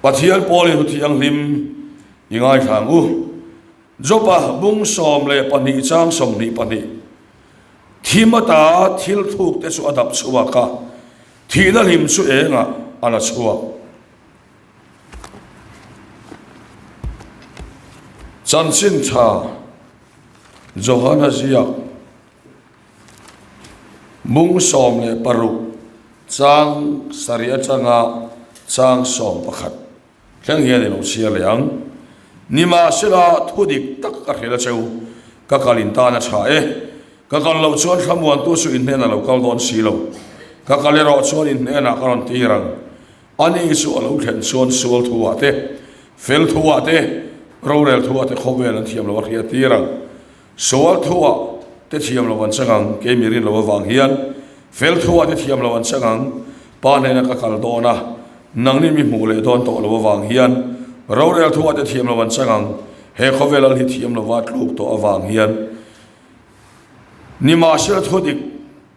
Pathian pawlin hu thianghlim i ngaithla ang u. Jopa bung 12 chang 22 Thim ata thil thuk te chu a dap chhuak a, thihna hlim chu engah a la chhuak. Chanchin tha Johana ziak bung 16 chang sarih atanga chang 11 thleng hian i lo chhiar leh ang. Nimahsela thu dik tak ka hrilh a cheu, ka kal in tan a tha e. Ka kal loh chuan thlamuantu chu in hnenah lo kal dawn si lo. Ka kal erawh chuan in hnenah ka rawn tir ang. Ani chu a lo thlen chuan sual thu ah te, fel thu ah te, rorel thu ah te khawvel an thiam lo a hriat tir ang. Sual thu ah te thiam lo an chang ang, kei mi rin lo avang hian fel thu ah te thiam lo an chang ang, Pa hnena ka kal dawn a, nangni mi hmuh leh dawn tawh lo avang hian rorel thu ah te thiam lo an chang ang, he khawvel al hi thiam lova tluk tawh avang hian nimahsela thu dik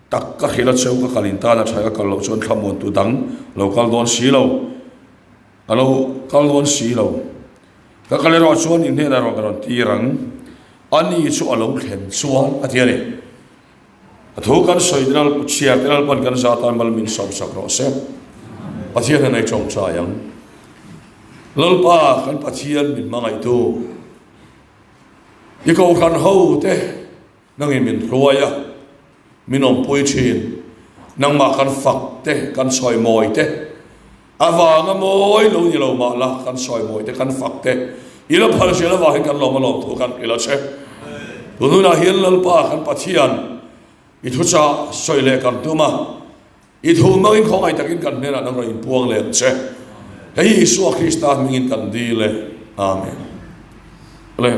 Tak ka hrilh a cheu ka kal in tan a tha ka kal loh chuan thlamuan tu dang lo kal dawn si lo, a lo kal dawn si lo. Ka kal erawh chuan in hnenah erawh ka rawn tir ang, a ni chu a lo thlen chuan a ti a ni. A thu kan sawi te lal chhiar te lalpan kan za tan mal min sawm sak rawh se. Pathian hian ei tawngtai ang. Lalpa kan Pathian min hmangaihtu i kohhran ho te Nangin min hruai a, min awmpui thin. Nangmah kan fak te, kan sawi mawi te, avanga mawi lo ni lo mah la, kan sawi mawi te, kan fak te, i la phal zel avangin kan lawm a lawm thu kan hrilh a che. Tun hunah hian Lalpa kan Pathian i thuchah sawi leh kan tum a, i thu hmangin khawngaih takin kan hnenah nang rawn inpuang leh ang che. Hei hi Isua Krista hmingin kan dil e. Amen. Le.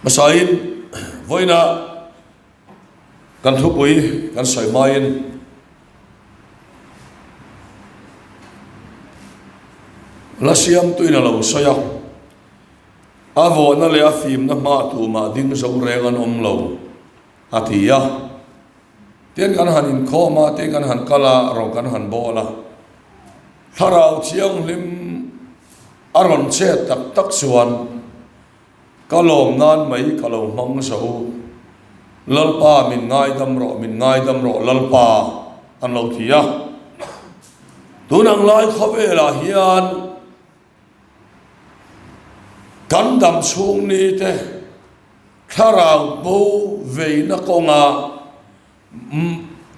Hmasain vawiina kan thupui kan sawi hmain la siamtuin a lo sawi a, a vawhna leh a fimna hma tumah ding zo reng an awm lo a ti a. Tin kan han inkhawm a, tin kan han kal a, rawng kan han bawl a, Thlarau Thianghlim a rawn chet tak tak chuan ka lawm nan mai ka lo hmang zo. Lalpa min ngaidam rawh, min ngaidam rawh Lalpa an lo ti a. Tun ang lai khawvelah hian kan dam chhung ni te thlarau bo veina kawnga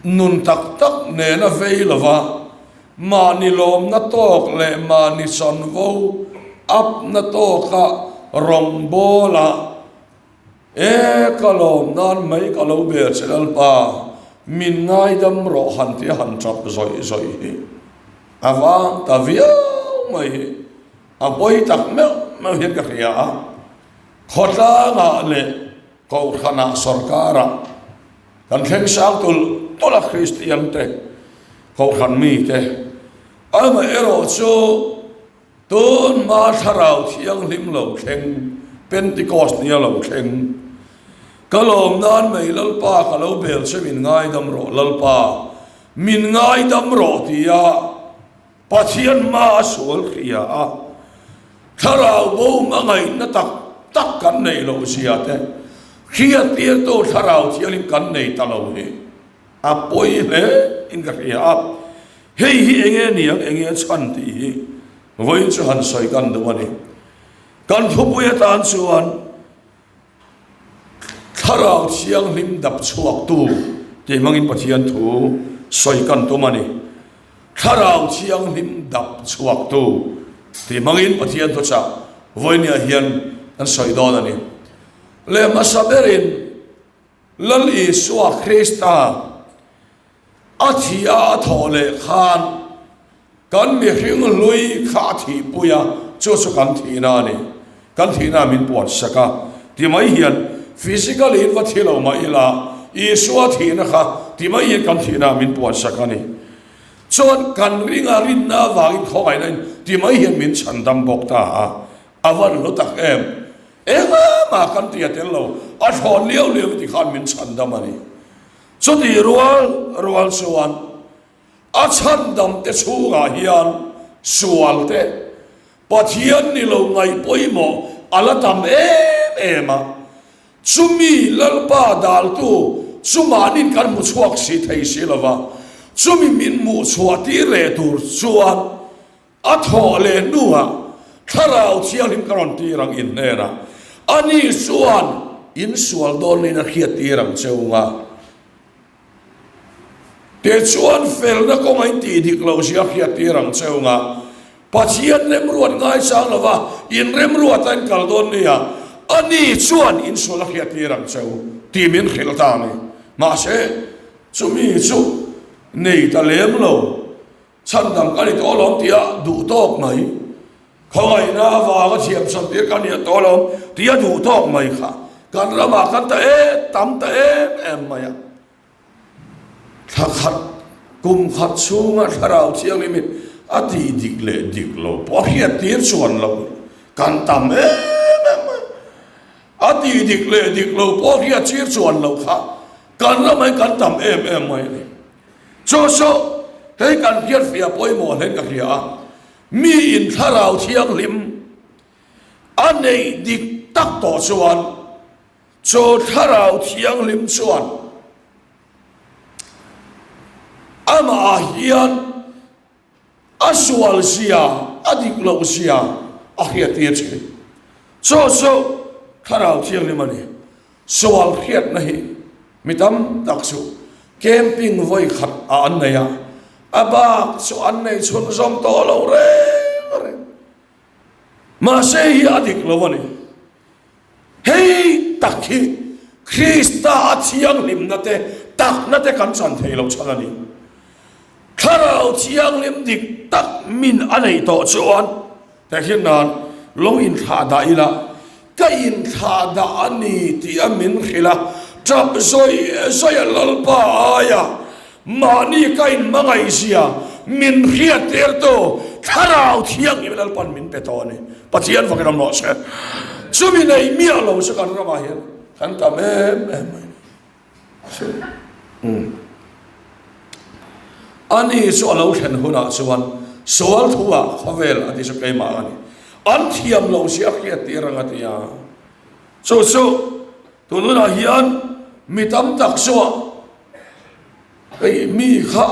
Nun tak tak nena vei lova mahni lawmna tawk leh mahni chanvo apna tawka rawngbawla e ka lawm nan mai ka lo bel che Lalpa min ngaidam rawh han tih a han tap zawih zawih hi a vang ta viau mai hi a pawi tak meuh meuh hian ka hria a khawtlangah leh Kohhranah sorkarah kan thleng sang tulh tulh a Kristian te, Kohhran mi te, amaherawhchu tun hma thlarau thianghlim lo thleng, Pentecost nia lo thleng, ka lawm nan mai Lalpa ka lo bel che min ngaidam rawh Lalpa min ngaidam rawh tia Pathian hma a sual hria a, thlarau bo hmangaihna tak tak kan neih loh zia te hriattirtu thlarau thiangin kan nei ta lo hi a pawi hle in ka hria a. Hei hi enge niang enge chhan tih hi vawiin chu han sawi kan duh a ni. Kan thupui atan chuan Thlarau Thianghlim dap chhuaktu tih hmangin Pathian thu sawi kan tum a ni. Thlarau Thianghlim dap chhuaktu tih hmangin Pathian thuchah vawinia hian kan sawi dawn a ni. Leh hmasa berin Lal Isua Krista a thih a a thawh leh khan kan mihring hlui kha a thihpui a, chu chu kan thihna a ni. Kan thihna min puan sak a, ti mai hian physically in va thi lo mah ila, Isua thihna kha ti mai hian kan thihna min puan sak a ni. Chuan kan ringa rinna avangin khawngaihna in ti mai hian min chhandam bawk ta a, a van hlu tak em. Engmah kan ti a tel lo, a thlawn liau liau ti khan min chhandam a ni. Chutih rual rual chuan. A chhandamte chhungah hian sualte Pathian ni lo ngaih pawimawh a la tam em em a, chumi Lalpa daltu chu mahnin kan hmu chhuak si thei si lo va, chumi min hmuh chhuah tir leh tur chuan a thawh leh hnuah Thlarau Thianghlim ka rawn tir ang in hnenah, ani chuan in sual dawn niin a hriat tir ang che u nga. Tichuan, felna kawnga in tih dik loh zia hriat tir ang che unga, Pathian remruat ngaichang lova in remruata in kal dawn nia, ani chuan in sual a hriat tir ang che u tih min hrilh ta a ni. Mahse, chumi chu nei ta lem lo. Chhandam ka ni tawh alawm tia duh tawk mai, khawngaihna avanga thiamchhan tir ka nia tawh alawm tia duh tawk mai kha kan ramah kan ta em tam ta em em mai a. Thla khat, kum khat chhunga thlarau thianghlimin a tih dik leh dik lo pawh a hriat tir chuan lo kan tam em em mai. A tih dik leh dik lo pawh a hriat tir chuan lo kha kan ramah hian kan tam em em mai a ni. Chu chu hei kan hriatfiah pawimawh hlein ka hria a, miin thlarau thianghlim a neih dik tak tawh chuan chu thlarau thianghlim chuan amah hian A sual zia, a dik loh zia a hriattir thin. Chu chu Thlarau Thianghlim a ni. Sual hriatna hi mi tam tak chu camping vawi khat ah an nei a, a bak chu an nei chhunzawm tawh lo reng reng. Mahse hi a dik lo a ni. Hei tak hi Krista a thianghlimna te, takna te kan chan thei lo chhan a ni. Thlarau thianghlim dik tak min a neih tawh chuan tehkhin nan lo inthlah dah ila, ka inthlah dah a ni tih a min hrilh a, tap zawih zawih a Lalpa aia mahni ka inhmangaihzia min hriattirtu Thlarau Thianghlim Lalpan min pe tawh a ni. Pathian fakin awm rawh se. Chumi nei miah lo chu kan ramah hian kan tam em em mai a ni. Ani chu a lo thlen hunah chuan sual thuah khawvel a ti chu keimah a ni. An thiam lo si a hriattir ang a ti a. Chu chu tun hunah hian mi tam tak chuan Hei mi kha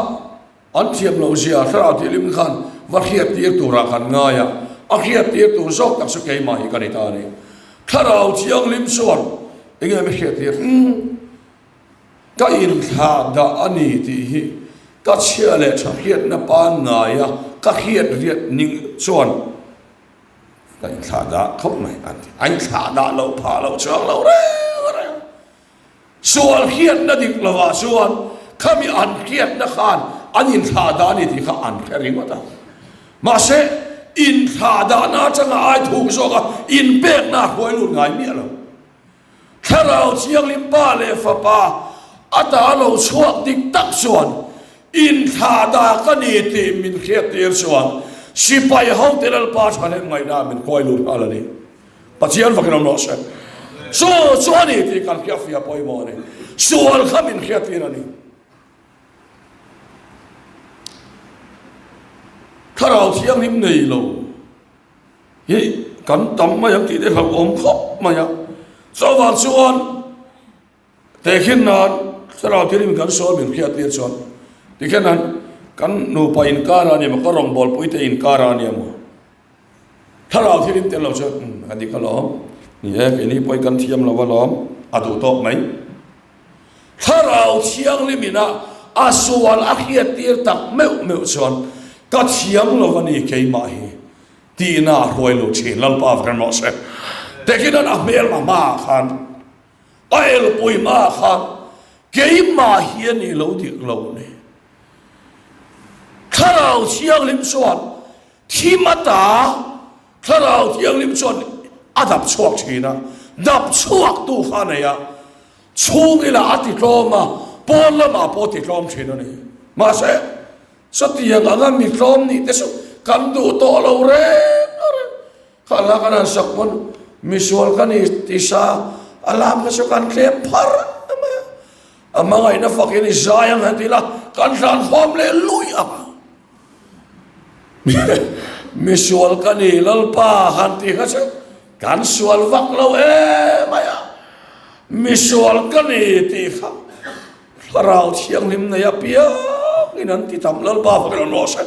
an thiam loh zia thlarau tihlim khan va hriat tir turah kan ngai a, a hriat tir tur zawk tak chu keimah hi ka ni ta a ni. Thlarau thianghlim chuan enge mi hriat tir? Umm, ka inthlah dah a ni tih hi ka chhia leh tha hriatna pangngaia ka hriat riat ning chuan ka inthlah dah khawp mai an ti. A inthlah dah loh phah loh chuang lo reng reng. Sual hriatna dik lovah chuan khami an hriatna khan an inthlah dah a ni tih kha an hre ringawt a. Mahse, inthlah dahna atanga ai thuk zawka inpekna a hruai lut ngai miah lo. Thlarau Thianghlim Pa leh Fapa a ta lo chhuak dik tak chuan inthlah dah ka ni tih min hriattir chuan sipai hote Lalpa thahnem ngaihna min hruai lut nghal a ni. Pathian fakin awm rawh se. Chu chu a ni tih kan hriat fiah pawimawh a ni. Sual kha min hriattir a ni. Thlarau Thianghlim nei lo hi kan tam mai ang tih te hlauhawm khawp mai a. Chuvang chuan Tehkhin nan thlarau thilim kan sawi min hriat tir chuan tikhian nan kan nupa inkar a ni emaw ka rawngbawlpui te inkar a ni emaw thlarau thilim tel lo chuan umm a dik alawm ni e keini pawh hi kan thiam lo alawm a duh tawk mai. Thlarau thianghlim ina a sual a hriat tir tak meuh meuh chuan ka thiam lo a ni keimah hi tihna a hruai lo thin Lalpa vek rawh se. Tehkhin nan a hmelma hmaah khan A elpui hma khan keimah hi a nih lo dik lo ni. Thlarau Thianghlim chuan thim ata Thlarau Thianghlim chuan a dap chhuak thin a, dap chhuak tu kha a nei a, chhungrilah a ti tlawm a, pawn lamah pawh a ti tlawm thin a ni. Mahse, chutiang anga mi tlawm nih te chu kan duh tawh lo reng reng. Kha la kan han sak pawn misual ka ni ti sa a lam kha chu kan tlem phar mai a, a hmangaihna fakin i zai ang han ti la kan hlan khawm leh lui ang a. Misual ka ni Lalpa han ti kha chu kan sual vak lo emai a, misual ka ni tih kha Thlarau Thianghlim nei apiang in an ti tam Lalpa fak in an rawh se.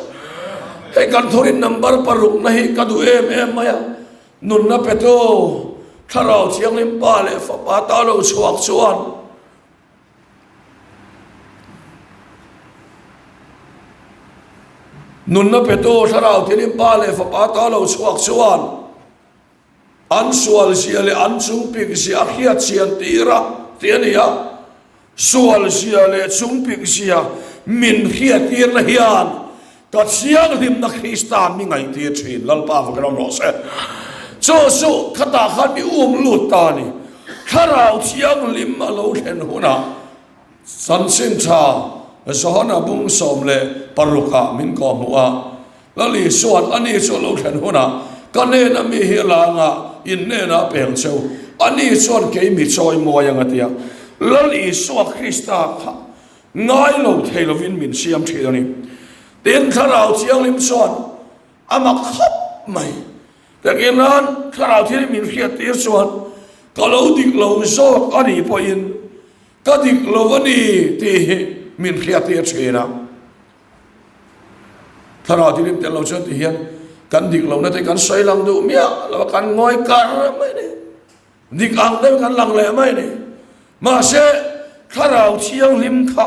Hei kan thurin number parukna hi ka duh em em mai a, nunna petu Thlarau Thianghlim Pa leh Fapa ta lo chhuak chuan Nunna petu Thlarau Thianghlim Pa leh Fapa ta lo chhuak chuan an sual zia leh an chungpik zia a hriat chian tir a tih a ni a. Sual zia leh chungpik zia min hriat tirna hian ka thianghlimna Krista mi ngaihtir thin. Lalpa va ram rawh se. Chu chu khatah khan mi um lut ta a ni. Thlarau Thianghlim a lo thlen hunah Chanchin Tha Johana bung 16 ah min kawhhmuh a, Lal Isua'n ani chu a lo thlen hunah ka hnena mi hi a la anga in hnenah a peng cheu, ani chuan kei mi chawi mawi ang a ti a. Lal Isua Krista kha ngai lo thei lovin min siam thin a ni. Tin, Thlarau Thianghlim chuan a mak khawp mai. Takin nan Thlarau Thianghlim min hriat tir chuan ka lo dik lo zawk a nih pawhin ka dik lo a ni tih hi min hriat tir thin a. Thlarau Thianghlim tel lo chuan ti hian kan dik lohna te kan sawi lang duh miah lo a, kan ngawi kar mai a ni. Dik ang deuh kan lang leh mai a ni. Mahse, Thlarau Thianghlim kha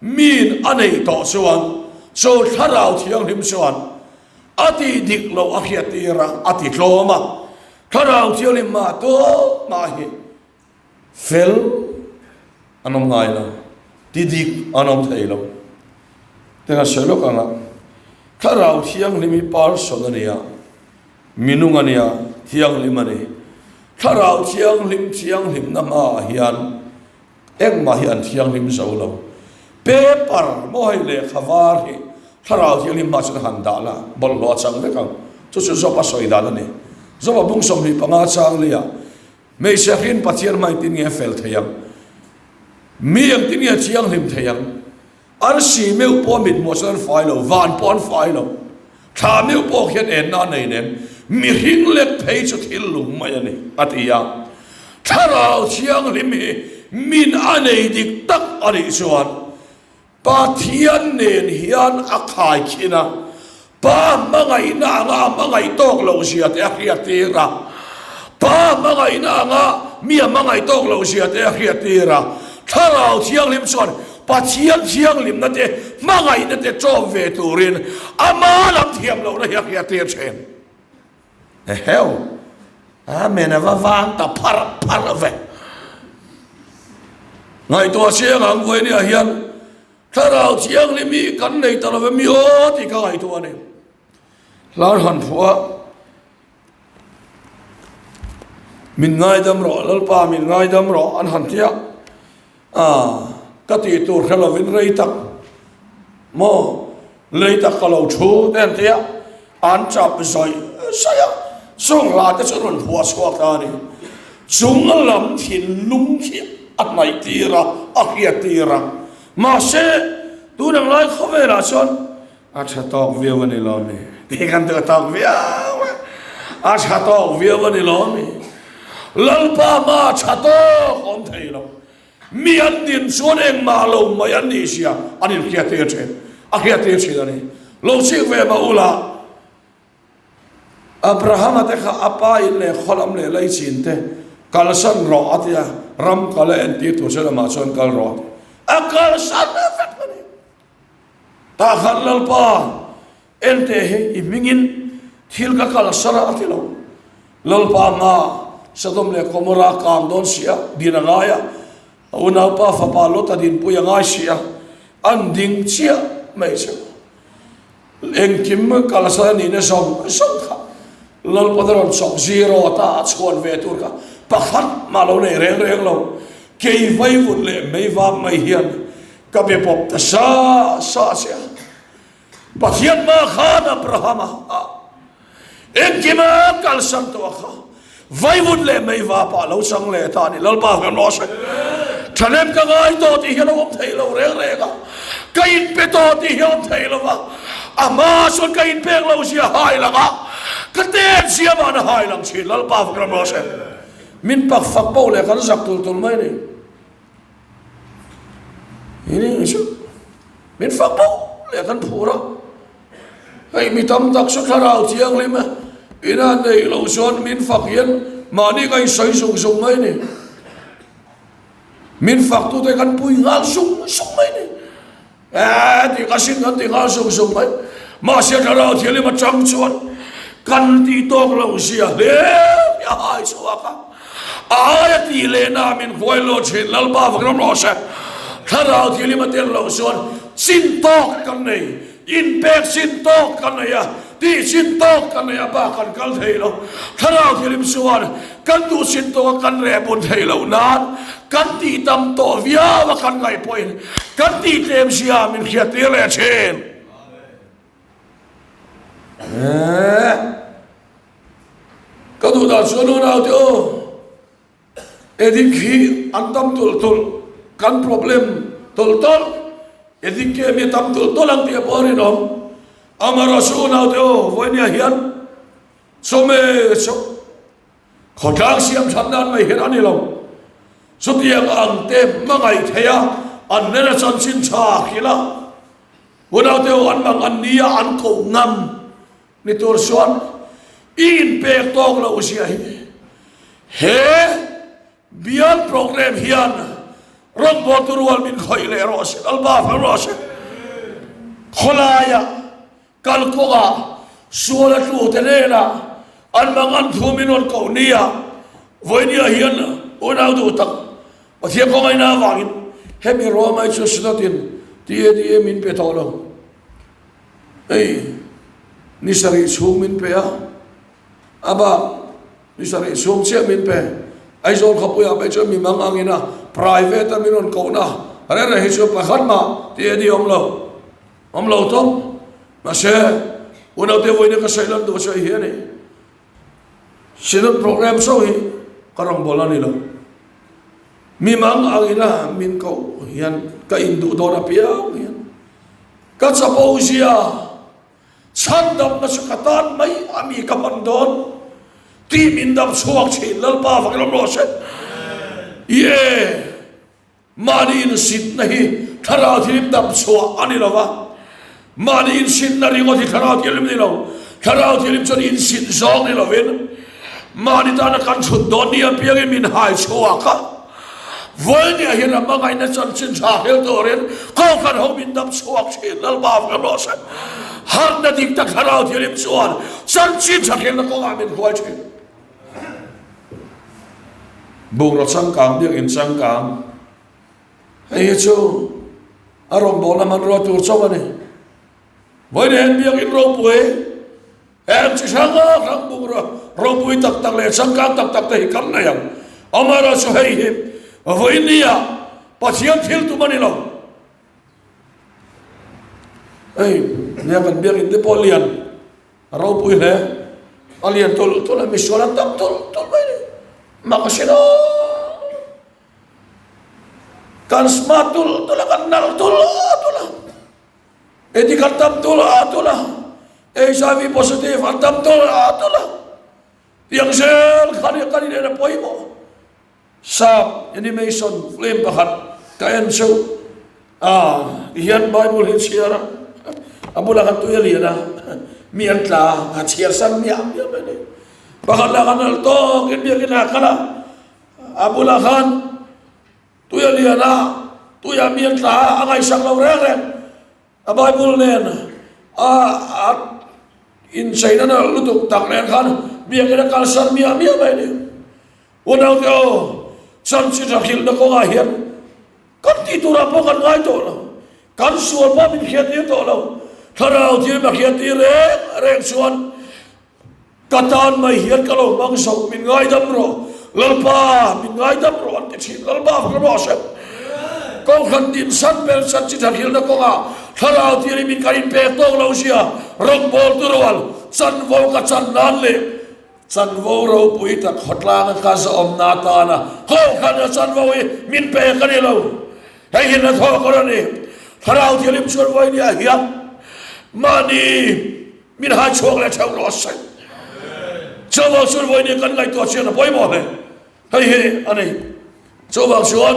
miin a neih tawh chuan chu Thlarau Thianghlim chuan a tih dik loh a hriat tir a, a ti tlawm a. Thlarau Thianghlim mah tumah hi fel an awm ngai lo, ti dik an awm thei lo. Teng a sawi lawk ang a, Thlarau Thianghlim hi person a ni a, Mi nung a nia, thianghlim a ni. Thlarau thianghlim thianghlimna hmaah hian engmah hi an thianghlim zo lo. Paper maw hei lehkha var hi thlarau thianghlim hmaah chuan han dah la, bawlhhlawh a chang vek ang. Chu chu Job a sawi dan a ni. Job a bung 25 chang liah hmeichhe hrin Pathian hma engtin nge a fel thei ang? Mi engtin nge a thianghlim thei ang? Arsi meuh pawh mithmuh chuan an fai lo, van pawh an fai lo. Thla meuh pawh khian enna a nei nem, mihring lek phei chu thil lung mai a ni, a ti a. Thlarau Thianghlim hi min a nei dik tak a nih chuan Pathian nen hian a khaikhin a, Pa hmangaihna anga a hmangaih tawk loh zia te a hriat tir a. Pa hmangaihna anga mi a hmangaih tawk loh zia te a hriat tir a. Thlarau Thianghlim chuan Pathian thianghlimna te hmangaihna te ṭawm ve turin ama lam thiam lohna hi a hriat tir ṭhin. Eheu! Amen a va vang ta phar phar ve. Ngaihtuah chiang ang vawinia hian Thlarau Thianghlim hi kan nei ta lo ve mi aw tih ka ngaihtuah a ni. Hlar han phuah a, Min ngaidam rawh, Lalpa min ngaidam rawh an han ti a, ah ka tih tur hre lovin rei tak maw lei tak ka lo thu te an ti a, an chap zawih zawih a, chung hla te chu rawn phuah chhuak ta a ni. Chung lam thinlung khi a hnaih tir a, a hriat tir a. Mahse, tun ang lai khawvelah chuan a tha tawk viau a ni lo mi? Tih kan duh tawk viau a, a tha tawk viau a ni lo mi? Lalpa hma a tha tawk awm thei lo. Mi an din chuan engmah lo mai an nih sia an inhriat tir thin, a hriat tir thin a ni. Lo chik ve mah ula. Abrahama te kha a pa in leh khaw lam leh lei chin te kalsan rawh a ti a, ram kal a entir tur che lamah chuan kal rawh a ti. A kalsan vek a ni. Tah khan Lalpa, enteh hi i hmingin thil ka kalsan a a ti lo. Lalpa hma Sodom leh Gomorrah kang dawn si a, din a ngai a, a unaupa fapa Lota dinpui a ngai si a, an ding chiah mai chu. Engkim kalsan a nihna zawng zawng kha Lalpan a rawn chawk zero ta a chhuan ve tur kha pakhat mah lo nei reng reng lo. Kei vaivut leh mei vang mai hian ka be pawp ta sa sa che a. Pathian hma khan Abrahama a Engkima kalsan tawh a kha vaivut leh mei vapah lo chang leh ta a ni. Lalpa kan rawh se. Thahnem ka ngai tawh tih hi a lo awm thei lo reng reng a. Ka inpe tawh tih hi a awm thei lo va. A hma chuan ka inpek lo zia hai lang a, ka tet zia man a hai lang thin. Lalpa fak ram rawh se. Min pak fak poh leh kan zak tul tul mai ni. Ini chu min fak poh leh kan phur a. Hei mi tam tak chu thlarau thianghlim a ina neih loh chuan min fak hian mahni ka insawi zung zung mai ni. Min fak tute kan pui nghal zung zung mai ni. Eeh tih ka sin kan ti nghal zung zung mai. Mahse thlarau thianghlim atang chuan kan tih tawk loh zia hle hi a hai chhuak a. A aia tih lehna min huai lo thin Lalpa vak ram rawh se. Thlarau thianghlim a tel loh chuan chin tawk kan nei, inpek chin tawk kan nei a, tih chin tawk kan nei a bak kan kal thei lo. Thlarau thianghlim chuan kan duh chin tawka kan reh bun thei loh nan Kan tih tam tawh viau a kan ngaih pawhin kan tih tlem zia min hriat tir leh thin. Eeh. Ka duh dan chuan unau te aw edit hi an tam tulh tulh kan problem tawlh tawlh edit ke mi tam tulh tulh ang tih pawh a rinawm. Amaherawhchu unau te aw vawinia hian chawhmeh chauh Khawtlang siam that nan mai hian a ni lo. Chutiang ang te hmangaih theih a, an hnena chanchin tha hrilh a, unaute ho an mang an nia an koh ngam ni tur chuan i inpek tawk loh zia hi he bial program hian rawngbawltu rual min khawih leh rawh se, Lalpa fel rawh se. Khawlaiah Kal kawngah sual a tlu te hnenah an mang an thu min rawn koh nia, vawinia hian unau duh tak Pathian khawngaihna avangin hemi ruamai chu Synod-in TADA min pe tawh lo. Hei ni sarih chhung min pe a, a bak ni sarih chhung chiah min pe. Aizawl khawpuiah phei chuan mi mang angin a private a min rawn kohna reng reng hi chu pakhat mah TAD awm lo. Awm lo tawp. Mahse, unaute vawiin ka sawi lan duh sawi hi a ni. Synod program so hi ka rawngbâwl a ni lo. Mi mang angina min koh hian ka induh dawn apiang hian ka chapo zia chhandamna chu ka tan mai a mi ka hman dawn tih min dam chhuak thin Lalpa vang lam rawh se. Ye! Mahni insitna hi thlarau thilim dam chhuah a ni lo va, mahni insitna ringawt hi thlarau thilim a ni lo. Thlarau thilim chuan insit zawng ni lovin mahni tana kan chhut dawn ni apiangin min hai chhuak a. Vawinia hian a hmangaihna chanchin tha hel turin Kohhran ho min dam chhuak thin. Lalpa vang rawh se. Harhna dik tak thlarau thilim chuan chanchin tha helna kawngah min hruai thin. Bungraw changkang biakinn changkang hei hi chu a rawngbawlna hmanrua tur chauh a ni. Vawiin hian biakinn ropui heng chi hrang hrang bungraw ropui tak tak leh changkang tak tak te hi kan nei ang. Amaherawhchu hei hi vawiin nia Pathian thil tum a ni lo. Hei nia kan biakinn te pawh lian. A ropui hle. A lian tulh tulh a, misual an tam tulh tulh mai ni. Mak a si lo. Kan smart tulh tulh a, kan nalh tulh tulh a. Edik an tam tulh tulh a, HIV positive an tam tulh tulh a. Tiang zel kha nia kan inen a pawimawh. Sap animation film pakhat ka en cheu a, tihian Bible hi chhiar a, a bulah khan tui a lian a, mi an tla a, a chhiar san miah miah mai a ni. Pakhat lah khan nalh tawkin biakin a kal a, a bulah khan tui a lian a, tuiah mi an tla a, a ngaihsak lo reng reng. A Bible nen a a incheina nalh lutuk tak nen khan biakin a kalsan miah miah mai a ni. Unaute aw, chanchin a hrilhna kawngah hian kan tih turah pawh kan ngai tawh lo. Kan sual pawh min hriattir tawh lo. Thlarau thil a hriattir reng reng chuan ka tan mai hian ka lo hmang zo, min ngaidam rawh, Lalpa, min ngaidam rawh an ti thin. Lalpa fak rawh se. Kohhran dinsan ber chanchin a hrilhna kawngah thlarau thil hi min kan inpek tawk lo zia rawngbawltu rual chanvo ka chan nan leh Chanvo ropui tak khawtlanga ka zawmna atana Kohhran a chanvo hi min pek a ni lo. Hei hi hnathawk a ni. Thlarau Thianghlim chuan vawinia hian Mahni min hai chhuak leh theuh rawh se. Chuvang chuan vawiin kan ngaihtuah chian a pawimawh hle. Hei hi a ni. Chuvang chuan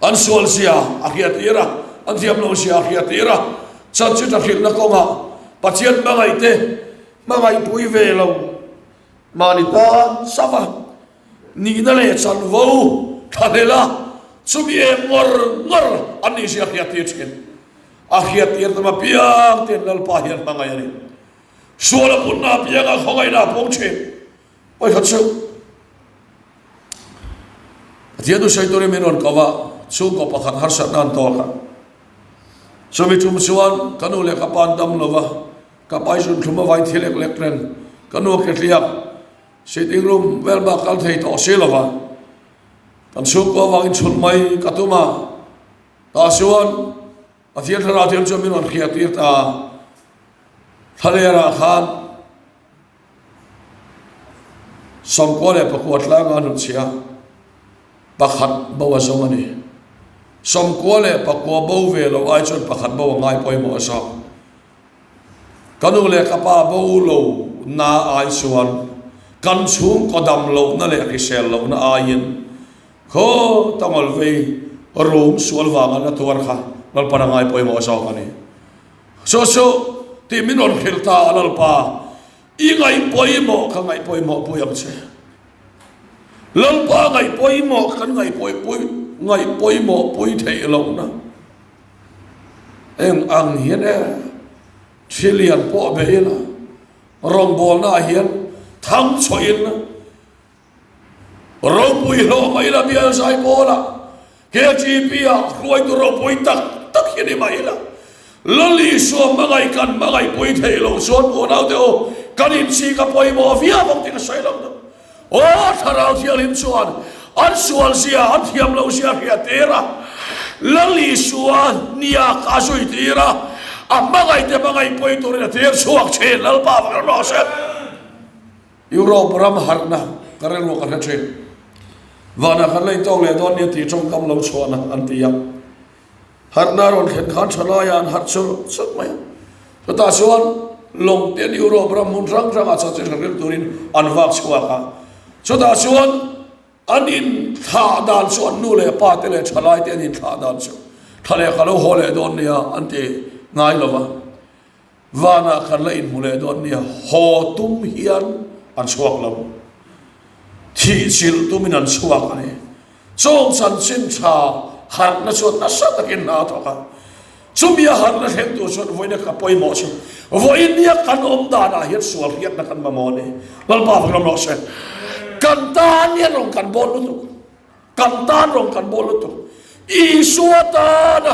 an sual zia a hriat tir a, an thiam loh zia a hriat tir a, chanchin a hrilhna kawngah Pathian hmangaihte hmangaihpui ve lo mahni tan chauh a nihna leh chanvo thlahlel a, chumi em ngawr ngawr an nih zia a hriat tir thin. A hriat tir tam apiang ten Lalpa hian hmangaih a ni. Sual a punna apianga khawngaihna a pawng thin. Pakhat chu Pathian thu sawi turin min rawn ko a, chhungkaw pakhat harsatna an tawk a. Chumi tum chuan ka nu leh ka pa an dam lo va, ka pa hi zunthlum a vai thi lek lek reng, ka nu a ke hliak, sitting room vel bak kal thei tawh si lo va, kan chhungkaw avangin chhun mai ka tum a, tah chuan Pathian thlarau thiam chuan min rawn hriat tir ta a, thlalerah khan 94 tlanga a hnutchhiah a, pakhat bo a zawng a ni. 99 bo ve lo ai chuan pakhat bo a ngai pawimawh a zawk. Ka nu leh ka pa bo lo na ai chuan kan chhungkaw dam lohna leh hrisel lohna aiin khaw tangawl vei rum sual vanga na tuar kha Lalpan a ngai pawimawh a zawk a ni. Chu chu tih min rawn hrilh ta a Lalpa, i ngaih pawimawh ka ngaih pawimawh pui ang che. Lalpa ngaih pawimawh kan ngaih pawipui ngaih pawimawh pui theih lohna eng ang hian e thi lian pawh be ila rawngbawlna ah hian thang chhuahin Ropui hlawh mai la bial zai pawl ah KGP ah hruaitu ropui tak tak hi ni mai la. Lal Isua hmangaih kan hmangaih pui theih loh chuan unau te u kan inchik a pawimawh viau ang tih ka sawi lo deuh. Aw Thlarau Thianghlim chuan an sual zia an thiam loh zia hriat tir a, Lal Isua nia ka zui tir a, a hmangaih te hmangaih pui turin a tir chhuak thin Lalpa vang rawh se. Europe ram harhna ka rilru ka hre thin. Vanah kan la intawk leh dawn nia tih tawngkam lo chhuahna an ti a. Harhna rawn thlen khan thalaiah an harh chur chur mai a. Chutah chuan lawng ten Europe ram hmun hrang hrangah chanchin hre ril turin an vak chhuak a. Chutah chuan an inthlah dan chu an nu leh pa te leh thalai te an inthlah dan chu tha leh ka lo haw leh dawn nia an ti ngai lo va. Vanah kan la inhmu leh dawn nia, haw tum hian an chhuak lo. Thih chilh tumin an chhuak a ni. Chung chanchin tha harhna chuan nasa takin hna a thawk a. Chumi a harhna thleng tur chuan vawiina ka pawimawh chu vawiin nia kan awm danah hian sual hriatna kan mamawh a ni. Lalpa vang ram rawh se. Kan tan hian rawn kan bawl lutuk. Kan tan rawn kan bawl lutuk. Isua tana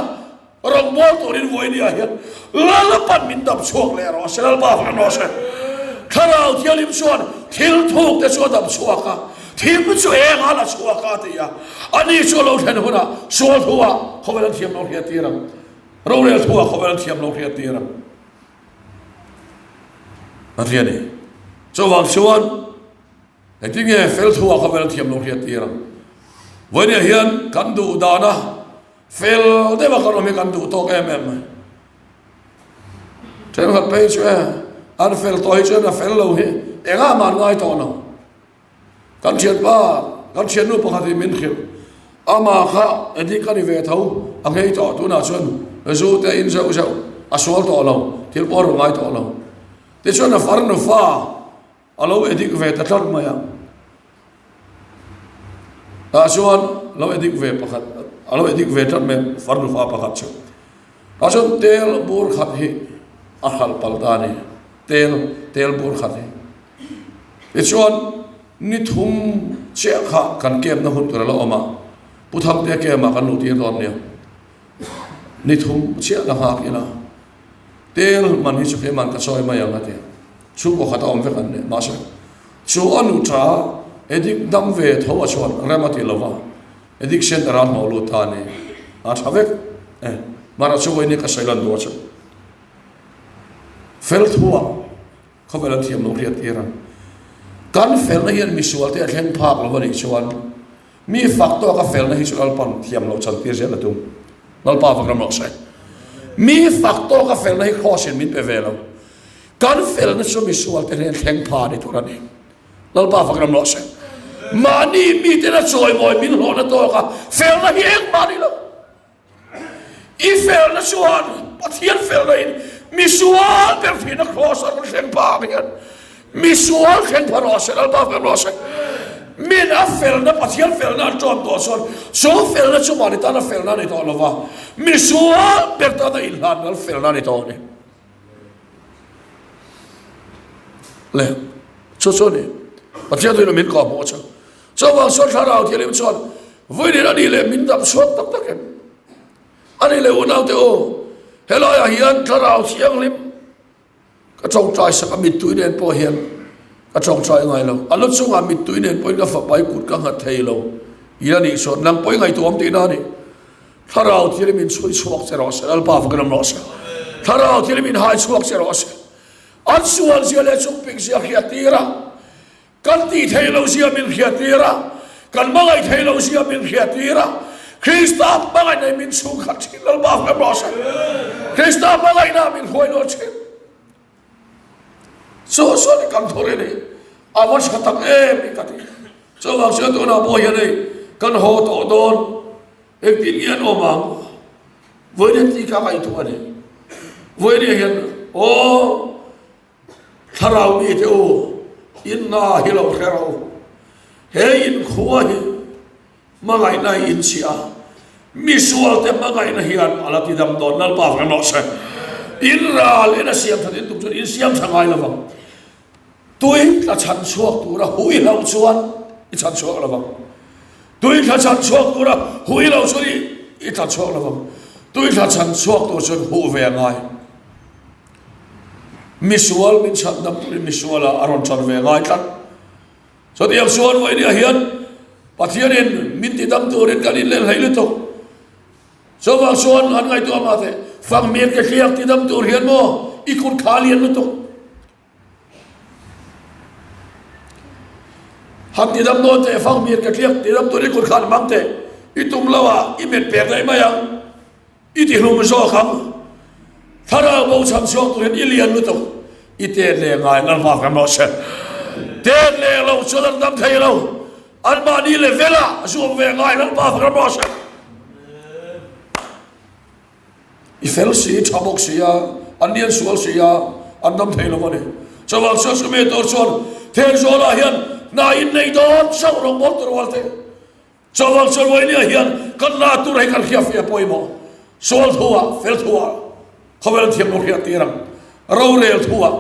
rawn bawl turin vawinia hian Lalpan min dam chhuak leh rawh se, Lalpa vang rawh se. Thlarau Thianghlim chuan thil thuk te chu a dam chhuak a, thim chu eng a la chhuak a ti a. Ani chu a lo thlen hunah sual thu ah khawvel an thiam lo hriat tir ang. Rorel thu ah khawvel an thiam lo hriat tir ang. A ti a ni. Chuvang chuan Engtin nge fel thu ah khawvel thiam lo hriat tir ang? Vawinia hian kan duh dana fel deuh a kan awm hi kan duh tawk em em mai. Thenkhat phei chu e, an fel tawh hi chuan a fel lo hi engah mah an ngai tawh lo. Kan thianpa, kan thiannu pakhat hi min hrilh, amah kha engtin ka ni ve tho, a nghei tawh tunah chuan zu te in zeuh zeuh a sual tawh lo, thil pawh a ru ngai tawh lo. Tichuan a farnu fa A lo edik ve ta tlat mai a. Tah chuan lo edik ve pakhat, a lo edik ve tlat mai a, farnu fa pakhat chu. Tah chuan tel bur khat hi a hralh palh ta a ni, tel, tel bur khat hi. Tichuan ni thum chiah kha kan camp na hun tur a la awm a, Pu Thangtea camp ah kan luh tir dawn nia. Ni thum chiah la nghak ila. Tel man hi chu keiman ka chawi mai ang a ti a, chhungkaw khat a awm vek an ni. Mahse, chu a nu tha Edik dam ve tho a chuan rem a ti lo va, Edik center a hnawh lut ta a ni. A tha vek e. Mahra chu vawiin hi ka sawi lan duh a chu. Fel thu ah khawvel an thiam lo hriat tir a. Kan felna hian misual te a thleng phak lo a nih chuan Mi fak tawka felna hi chu Lalpa'n thiam loh chan tir zel a tum. Lalpa vak ram rawh se. Mi fak tawka felna hi Kraws in min pe ve lo. Kan felna chu misualte hnen thleng pha ni tur a ni. Lalpa fak ram rawh se. Mahni miten a chawimawi min hlawhna tawka felna hi engmah ni lo. I felna chuan Pathian felna in misual ber thihna Kraws a rawn thleng pha ang hian misual thleng pha rawh se, Lalpa fak ram rawh se. Min a felna Pathian felna an ṭawm tawh chuan chu felna chu mahni tana felna a ni tawh lova, misual ber tana inhlan nal felna a ni tawh a ni. Le, chu chu a ni. Pathian thuin min kawh hmuh chu. Chuvang chuan Thlarau Thianghlim chuan vawiin a nih leh min dam chhuak tak tak em? A nih leh unaute u, helaiah hian Thlarau Thianghlim ka tawngtai sak a, mittui nen pawh hian ka tawngtai ngai lo. A lu chungah mittui nen pawhin ka fapa i kut ka nghat thei lo. I la nih chuan nang pawh i ngaihtuah awm tihna a ni. Thlarau Thianghlim in chhui chhuak che rawh se, Lalpa fakin awm rawh se. Thlarau Thianghlim in hai chhuak che rawh se. An sual zia leh chungpik zia hriat tir a, kan tih theih loh zia min hriat tir a, kan hmangaih theih loh zia min hriat tir a, Krista hmangaihna in min chhungkhat thin, Lalpa fakin awm rawh se. Krista hmangaihna min hruai nawn thin. Chu chuan kan thawr i ni, a va tha tak em i ka ti. Chuvang chuan tunah pawh hian hei kan haw tawh dawn, engtin nge an awm ang? Vawiin tih kha ngaihtuah a ni. Vawiin hian aw thlarau mite u, in hna hi lo hre rawh u. He inkhua hi Hmangaihna hi inchhia a, misualte hmangaihna hian a la ti dam dawn. Lalpa vang rawh se. In ral in a siam that in tum chuan in siam tha ngai lovang. Tui tla chhan chhuak tura hui loh chuan i chhan chhuak lovang. Tui tla chhan chhuak tura hui loh chuan i i tla chhuak lovang. Tui tla chhan chhuak tur chuan huh ve a ngai. Misual min chhan dam turin misuala a rawn chan ve ngai tlat. Chutiang chuan vawinia hian Pathianin min ti dam turin kan inlen hlei lutuk. Chuvang chuan an ngaihtuah mah teh, Fanghmir ke hliak ti dam tur hian maw i kut kha lian lutuk. Han ti dam dawn teh, Fanghmir ke hliak ti dam tur i kut khan hmang teh, i tum lo ah i met pek daih mai ang. I ti hlum zawk ang. Thlarau bo chhan chhuak tur hian i lian lutuk. I tet leh ngai Lalpa kan rawh se. Tet leh lo chuan an dam thei lo. Anmahni level ah zuam ve ngai Lalpa kan rawh se. I fel si, tha bawk si a, an lian sual si a, an dam thei lo a ni. Chuvang chuan chumi tur chuan Thenzawl ah hian hna in nei dawn chauh rawng bawl tur rual te. Chuvang chuan Wainia hian kan la tur hi kan hriatfiah pawimawh. Sual thuah, fel thuah khawvel an thiam lo hriat tir ang. Rorel thuah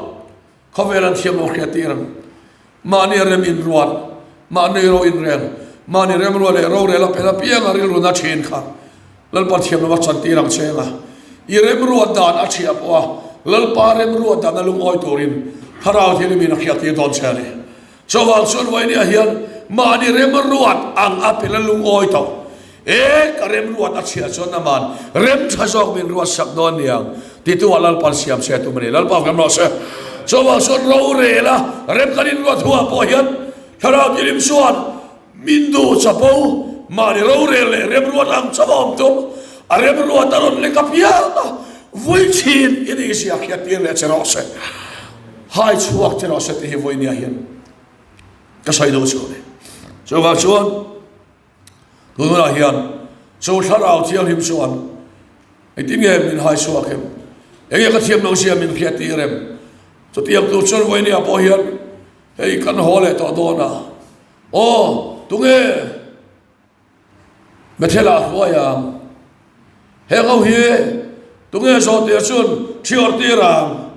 khawvel an thiam lo hriat tir ang. Mahni rem inruat, mahni ro inrel, mahni remruat leh rorel a pel apianga rilru na thin kha Lalpa thiam lova chan tir ang che anga i remruat dan a thiah pawh a Lalpa remruat dan a lungawi turin Thlarau Thianghlimin a hriat tir dawn che a ni. Chuvang chuan Vawinia hian mahni remruat ang a pe la lungawi tawh. E, ka remruat a chhiah chuan aman rem tha zawk min ruat sak dawn niang titu ah Lalpan siam che tum a ni. Lalpa kan rawh se. Chuvang chuan rorel a rem kan inruat huah pawh hian Thlarau Tilim chuan min duh chapo mahni rorel leh remruat ang chauh a awm tum. A remruat a rawn lek apiang a, vui thin i nih zia hriat tir leh che rawh se. Hai chhuak che rawh se tih hi vawinia hian ka sawi duh chu a ni. Chuvang chuan tun hunah hian chu thlarau thianghlim chuan engtin nge min hai chhuak em? Enge ka thiam loh zia min hriat tir em? Chutiang tur chuan vawinia pawh hian hei kan haw leh tawh dawn a, aw tunge Bethel-ah hruai ang. Heng ho hi tunge zawhtir chuan thiawr tir ang?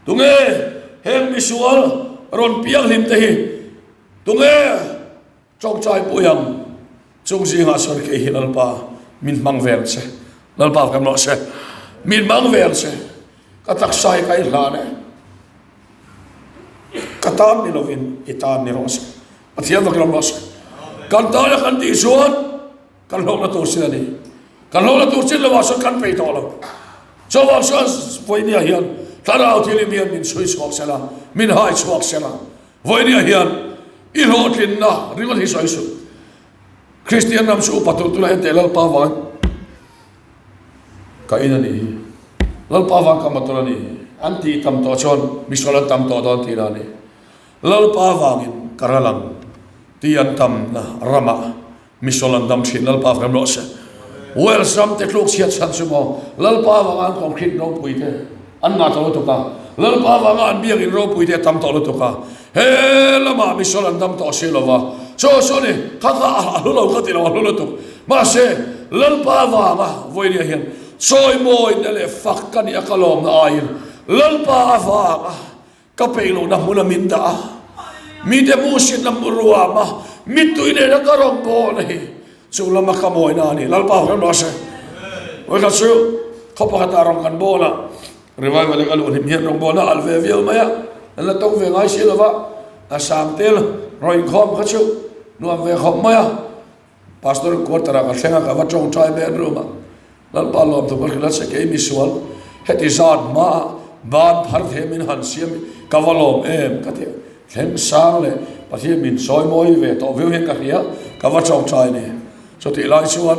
Tunge heng misual rawn pianghlim te hi tunge tawngtai pui ang? Chung zingah chuan kei hi Lalpa min hmang ve ang che. Lalpa kan rawh se. Min hmang ve ang che. Ka taksa hi ka inhlan e. Ka tan ni lovin i tan ni rawh se. Pathian vak ram rawh se. Kan tana kan tih chuan kan hlawkna tur chin a ni. Kan hlawkna tur chin lovah chuan kan peih tawh lo. Chuvang chuan vawinia hian Thlarau Thianghlim hian min chhui chhuak sela, min hai chhuak sela. Vawinia hian i hlawhtlinna ringawt hi sawi suh. Kristian ram chu upa tulh tulh a hente Lalpa vang. Ka in a nih hi. Lalpa vang ka motor a nih hi. An tih tam tawh chuan misual an tam tawh dawn tihna a ni. Lalpa vangin ka ral ang tih an tamna ramah misual an dam thin. Lalpa vang rawh se. Wales ram te tluk chhiat chhan chu maw Lalpa vanga an concrete ropui te an ngah tawh lutuk a, Lalpa vanga an biakin ropui te a tam tawh lutuk a, he lamah misual an dam tawh si lo va. Chaw saw ni, kha kha a hlu lo ka ti lo, a hlu lutuk. Mahse, Lalpa vanga vawinia hian chawimawina leh fak ka nih a ka lawmna aiin Lalpa avanga ka peih lohna hmuna min dah a, mite hmuhsitna hmu ruam a, mittui nena ka rawn bawl hi chu lama ka mawina a ni. Lalpa hre rawh se. Vawikhat chu khaw pakhatah rawn kan bawl a, revival ka luh hlim hian rawngbawlna a alh ve viau mai a, an la tawng ve ngai si lo va, a sang tel rawn inkhawm kha chu nuam ve khawp mai a. Pastor quarter ah ka thleng a, ka va tawngtai bedroom ah Lalpa lawm thu ka hrilh a che kei misual heti zat hma ah ban phar thei min han siam hi ka va lawm em ka ti a, thleng sang leh Pathian min sawi mawi ve tawh viau hian ka hria ka va tawngtai ni. Chutih lai chuan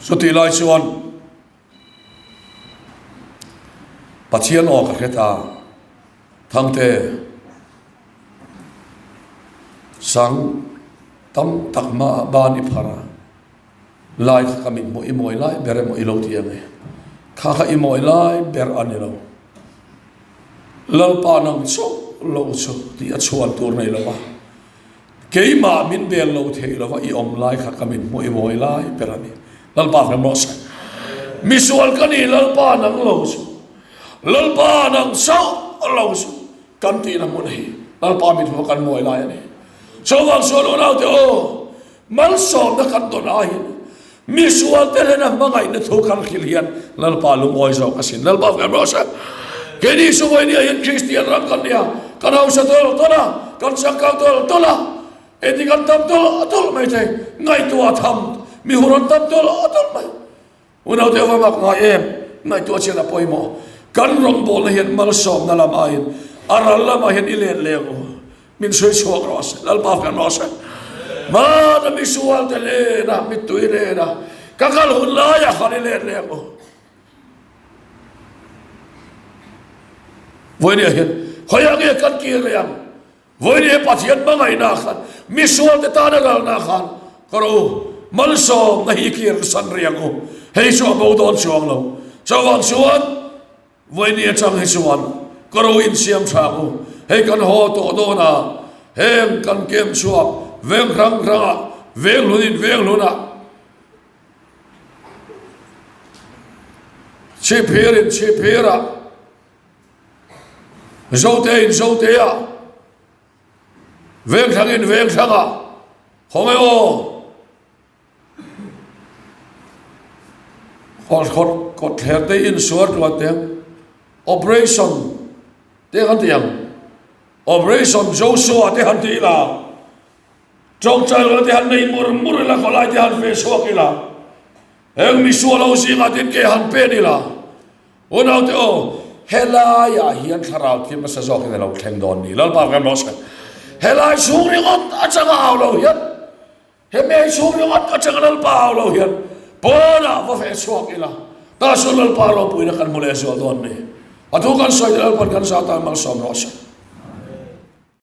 chutih lai chuan Pathian aw ka hre ta, Thangte sang tam tak hmaah ban i phar a, lai kha ka mit hmuh i mawi lai ber emaw i lo ti ang e, kha kha i mawi lai ber a ni lo. Lalpa nang chauh lo chu tih a chhuan tur nei lo va. Keimah min bel lo thei lova i awm lai kha ka min hmuh i mawi lai ber a ni. Lalpa hre maw se. Misual ka ni Lalpa nang lo chu. Lalpa nang chauh lo chu kan tihna hmun hi Lalpa min hmuh kan mawi lai a ni. Chuvang chuan unaute aw, malsawmna kan dawn aiin misual te hlena hmangaihna thu kan hrilh hian Lalpa lungawi zawk asin. Lalpa hre maw se. Keini Suvaini-ah hian Kristian ram kan nia, kan hausa tawlh tawlh a, kan changkang tawlh tawlh a, engti kan tam tawlh tawlh mai thei, ngaihtuah tham mi hun an tam tawlh tawlh mai. Unaute a va mak ngai em? Ngaihtuah chian a pawimawh. Kan rawngbawlna hian malsawmna lam aiin a ral lamah hian i let leh ang u. Min sawi chhuak rawh se, Lalpa hmel rawh se. Hmana misualte lena mittui nena ka kal hun laiah khan i let leh ang u. Vawinia hian khawiah nge kan kir leh ang? Vawinia Pathian hmangaihna khan misualte tana ralna khan ka rawh u, malsawmna hi i kir san rih ang u. Hei chu a bo dawn chuang lo. Chuvang chuan vawinia atang hi chuan ka rawh u insiam tha ang u. Hei kan haw tawh dawn a, heng kan kem chhuak veng hrang hrangah, veng hlunin veng hlunah, Chhipphir in chhipphir ah, Zote in Zote ah, Vengthlang in Vengthlang ah, khawnge aw Kawt kawtthler te in suar tluan teng Operation te han ti ang Operation Joshua te han ti ila. Chawngchai rual te han nei mur mur ila, khawlai te han ve chhuak ila, heng misual ho zingah tin ke han pen ila, unaute aw, helaiah hian thlarau thil hmasa zawkin a lo thleng dawn ni, Lalpa kan rawh se. Helai chhung ringawt atanga au lo hian, he mei chhung ringawt atanga Lalpa au lo hian, pawnah va ve chhuak ila, tah chuan Lalpa ropuina kan hmu leh zual dawn ni. A thu kan sawi te Lalpan kan zah tan malsawm rawh se.